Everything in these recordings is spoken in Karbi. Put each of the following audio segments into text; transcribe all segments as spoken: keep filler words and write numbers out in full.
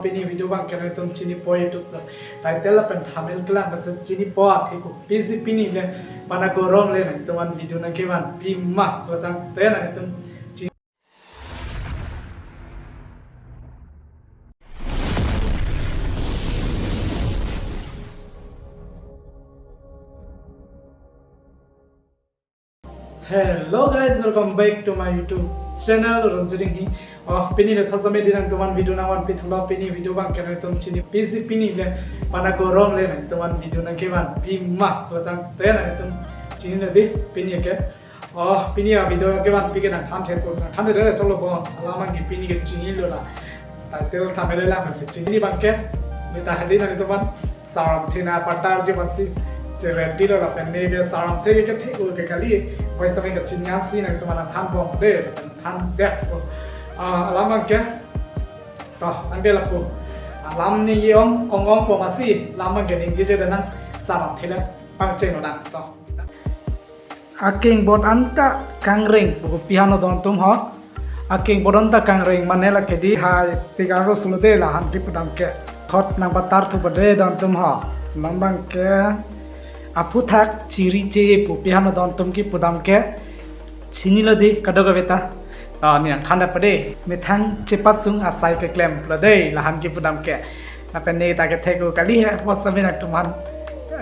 Pini video abang ke nangtum chinipo, YouTube lo title lapen thumbnail kelang bangso chinipo athe kopisi pini le pen akorong le nangtum an video nangkevan pima pulotangte nangtum chi- Hello guys, welcome back to my YouTube channel, Ronjit Enghi. Oh, pini le thosame di nangtum an video nangvanpi thulo. Pini video abang ke nangtum chini pisi pini le pen akorong le nangtum an video nangkevan pima pulotangte nangtum chinilo di pini ke. Oh, pini avideo kevanpi ke nangthan thek, nangthan thek choklo bon. Alam abang ke pini ke chinilo la. Title thumbnail lang si chini abang ke. Meta hadi nangtum an Saramthe nangpatar je basi se ready lo lapen ne ke Saramthe ke thek ke kali. Voice tame ke chini si nangtum an thanbom de, than dek po. Ah, alam abang ke. To, ante lapu. Alam ningje ong ong po masi, alam abang ke ningjeje de nang Saramthe le pangcheng lo nang. To. Akengbot anta kangreng pu kopi hano dontum ho. Akengbot anta kangreng mane lake di hai pik arlo sulo de lahan kipudam ke. Thot nangpatar thupo de dontum ho. Alam abang ke aphuthak chiri che pu kopi hano dontum kipudam ke. Chinilo di kadokave ta. Ah, ne nangthan dap de. Methang chepasung asai keklem pulo de lahan kipudam ke. Lapen ne ta kethek kali he, voice tame nangtum an,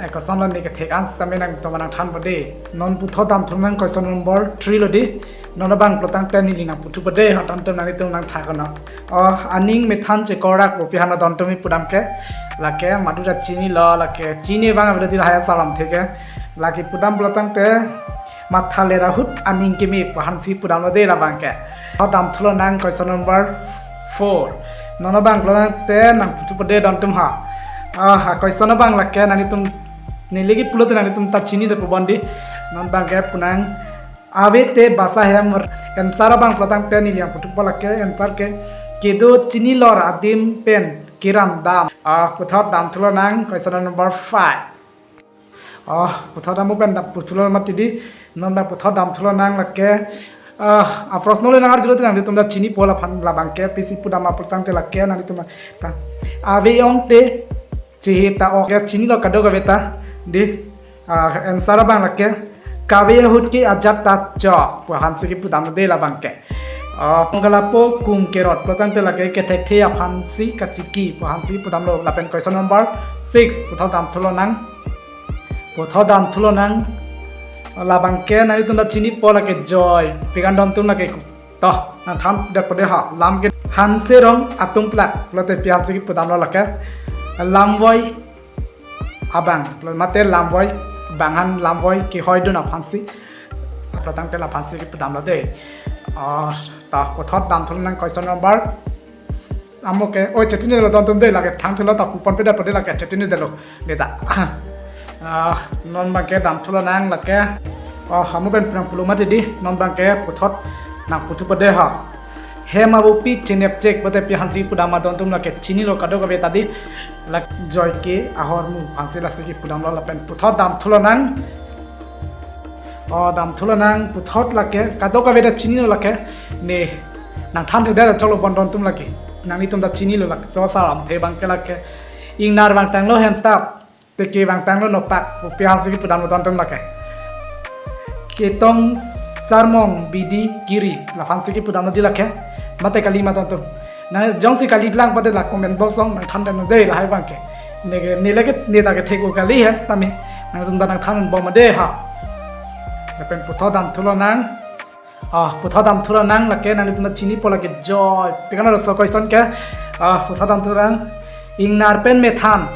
eh, koson lo ne kethek an tame nangtum an nangthanpo de. Non puthot damthu nang question number three lo di. Non abang pulotangte neli nangputhupo de, hotam tum nanglitum nangtha kono. Oh, aning methan chekorak pu kopi hano dontum kipudam ke. Lake madu ta chinilo, lake chini abang avelo di lahai Saramthe ke. Lake pudam pulotangte matha le rahut aning keme pu aphan si pudamlo de labang ke. Puthot damthulo nang question number four. Non abang pulotangte nangputhupo de dontum ha. Ah, question abang lake nanglitum neli kipulote nanglitum ta chini de pu bon di. Non abang ke punang ave te basa hem, answer abang pulotangte neli nangputhupo lake answer ke kedo chinilor adim pen keram dam. Ah, puthot damthulo nang question number five. Oh, puthot dam pen dam puthulo mati di, non dam puthot damthulo nang lake. Ah, aprosno le nang arjulo te nanglitum ta chinipo laphan labang ke, pisi pudam apulotangte lake nanglitum ta. Ave ong te, chehe ta ok, chinilo kadokave ta, di. Ah, answer abang lake. Kave ahut ke ajat ta chok, pu aphan si kipudamlo de labang ke. Ah, pongkalapo kum kerot pulotangte lake kethekthe aphan si kachiki, pu aphan si kipudamlo lapen question number six, puthot damthulo nang. Puthot damthulo nang. Labang ke nanglitum ta chinipo lake joy. Pik an dontum lake to, nangthan dap de ha. Lam ke Hanserong atum plak. Pulote pi aphan si kipudamlo lake. Lamvoi abang. Pulo mate lamvoi, bang an lamvoi kehoidun aphan si. Pulotangte laphan si kipudamlo de. Oh, to, puthot damthulo nang question number Amo ke, oi, chetini lo dontum de lake, thang thelo ta pupon peda pede lake, chetini delo, beta. Ah, non abang ke damthulo nang lake. Oh, amo pen phrang pulo mati di, non abang ke puthot nangputhupo de ha. Hem abupi chenep chek, pulote pi aphan si pudam ma dontum lake, chinilo kadokave ta di, lake joy ke ahormu aphan si lasi kipudamlo lapen puthot damthulo nang. Oh, damthulo nang puthot lake, kadokave ta chinilo lake, ne, nangthan thekdet choklo bon dontum lake, nanglitum ta chinilo lake, so Saramthe abang ke lake, ingnar vangtanglo hemtap, teke vangtanglo nopak, pu pi aphan si kipudamlo dontum lake. Ketong sarmong bidi kiri, laphan si kipudamlo di lake, mate kali ma dontum. Nang jongsi kali blang pute la comment box along nangthan dam de lahai abang ke. Ne ke, ne lake, ne ta kethek kali he sitame. Nangtum ta nangthanbom de ha. Lapen puthot damthulo nang. Ah, puthot damthulo nang lake nanglitum ta chinipo lake joy. Pik an lo so question ke. Ah, puthot damthulo nang. Ingnar pen methan,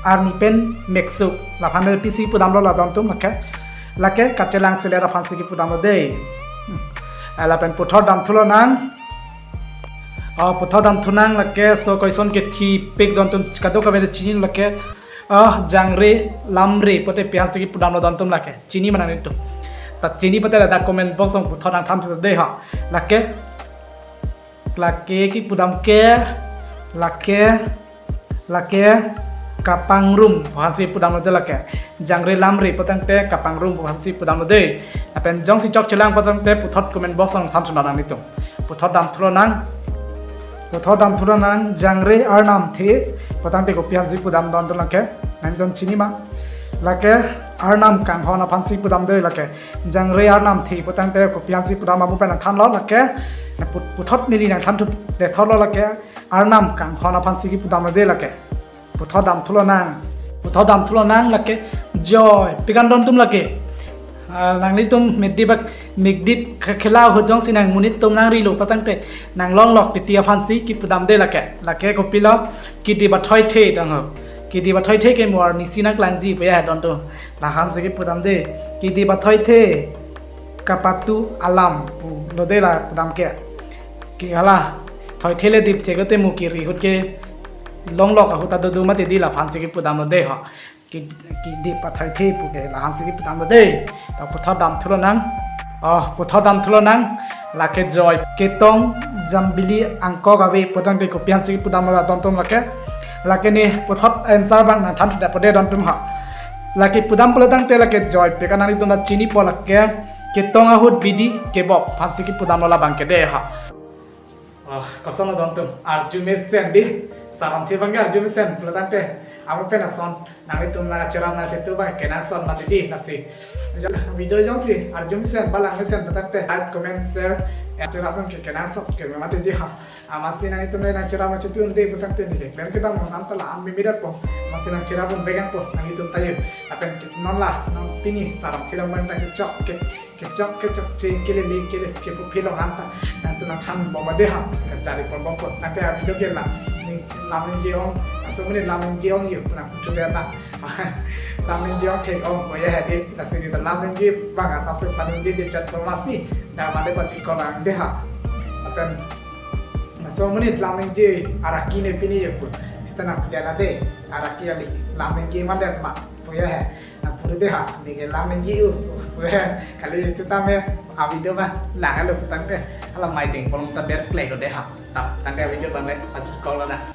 arni pen meksuk. Laphan pisi pudamlo la dontum lake. Lake kachelang seler aphan si kipudamlo de. Hmm. Ah, lapen puthot damthulo nang. Ah, puthot damthu nang lake so question ke thipik dontum kadokave ta chini lake. Ah, jangre lamre pulote pi aphan si kipudamlo dontum lake. Chini ma nanglitum. Ta chini pute la dak comment box along puthot nangthan thu de ha. Lake, lake kipudam ke, lake, lake kapangrum pu aphan si pudamlo de lake. Jangre lamre pulotangte kapangrum pu aphan si pudamlo de. Lapen jongsi chokchelang pulotangte puthot comment box along than chuna nanglitum. Puthot damthulo nang. Puthot damthu lonang, jangre arnam the putangte kopi aphansi pudam don tu lake. Nangtum chini ma? Lake arnam kanghon aphansi pudam de lake. Jangre arnam the putangte kopi aphansi pudam amu pen nangthanlo lake. Na put-, puthot neli nangthanthu detlo lake. Arnam kanghon aphansi kipudam de lake. Puthot damthu lonang. Puthot damthu lonang lake joy. Pi kan don tum lake. Ah, nanglitum medip bak, medip ke-, khela ahut jongsi nangmonit atum nangrilo putangte nanglonglok titi aphansi kipudam de lake. Lake kopilo, kidip athoi the dang ho. Kidip athoi the ke mo arnisi nangklangji pu ya don tum. Laphansi kipudam de. Kidip athoi the kapatu alam pulo de la pudam ke. Ke hala thoi the le dip che kote mo kiri ahut ke longlok ahut ta dodo mati di laphansi kipudamlo de ho. Ki, kidip athoi the pu ke laphansi kipudamlo de. Ta puthot damthu lonang. Oh, puthot damthu lonang. Lake joy. Ketong jambili angkok ave putangte kopi aphansi kipudamlo don tum lake. Lake ne puthot answer abang nangthanthu detpo de don tum ha. Lake pudam pulotangte lake joy. Pi kan nanglitum ta chinipo lake. Ketong ahut bidi kebok aphansi kipudamlo labang ke de ha. Oh, koson lo don tum? Arju mesen di. Saron the abang ke arju mesen pulotangte. Amu pen ason. Nanglitum nangcherap nangchetu abang kenangsot mati di lasi. Video jongsi arju mesen, balang mesen putangte like, comment, share, ya, cherap tum ke kenangsot keme mati di ha. Amatsi nanglitum nangcherap nangchetu un-e putangte neli keklem kedam non anta la-an mimi detpo. Amatsi nangcherap un-e vek nangpo nanglitum ta yo. Lapen non la, non pini saron film abang ta kechok ke, kechok kechok che kelele kele kepu philong anta nangtum nangthanbom de ha. Kachari ponbompo. Tangte video ke la, ning lam ningje ong, laso amonit lam ningje ong yo, nangthu det na. Lam ningje ong thek ong ko ya ha de, lasi di lam ningje abang asap se pan ningje je chat ko masi. Dak made pachikol lang de ha. Lapen laso amonit lam ningje araki ne pini yo pu. Sita nangpudetlo de, araki kali. Lam ningje mandet ma pu ya ha. Nangpudun de ha, neke lam ningje u pu ya. Kali sita me a video ma langlo putangte hala mai ding polong ta berklek lo de ha. Ta, tangte video abang le pachikol lo na.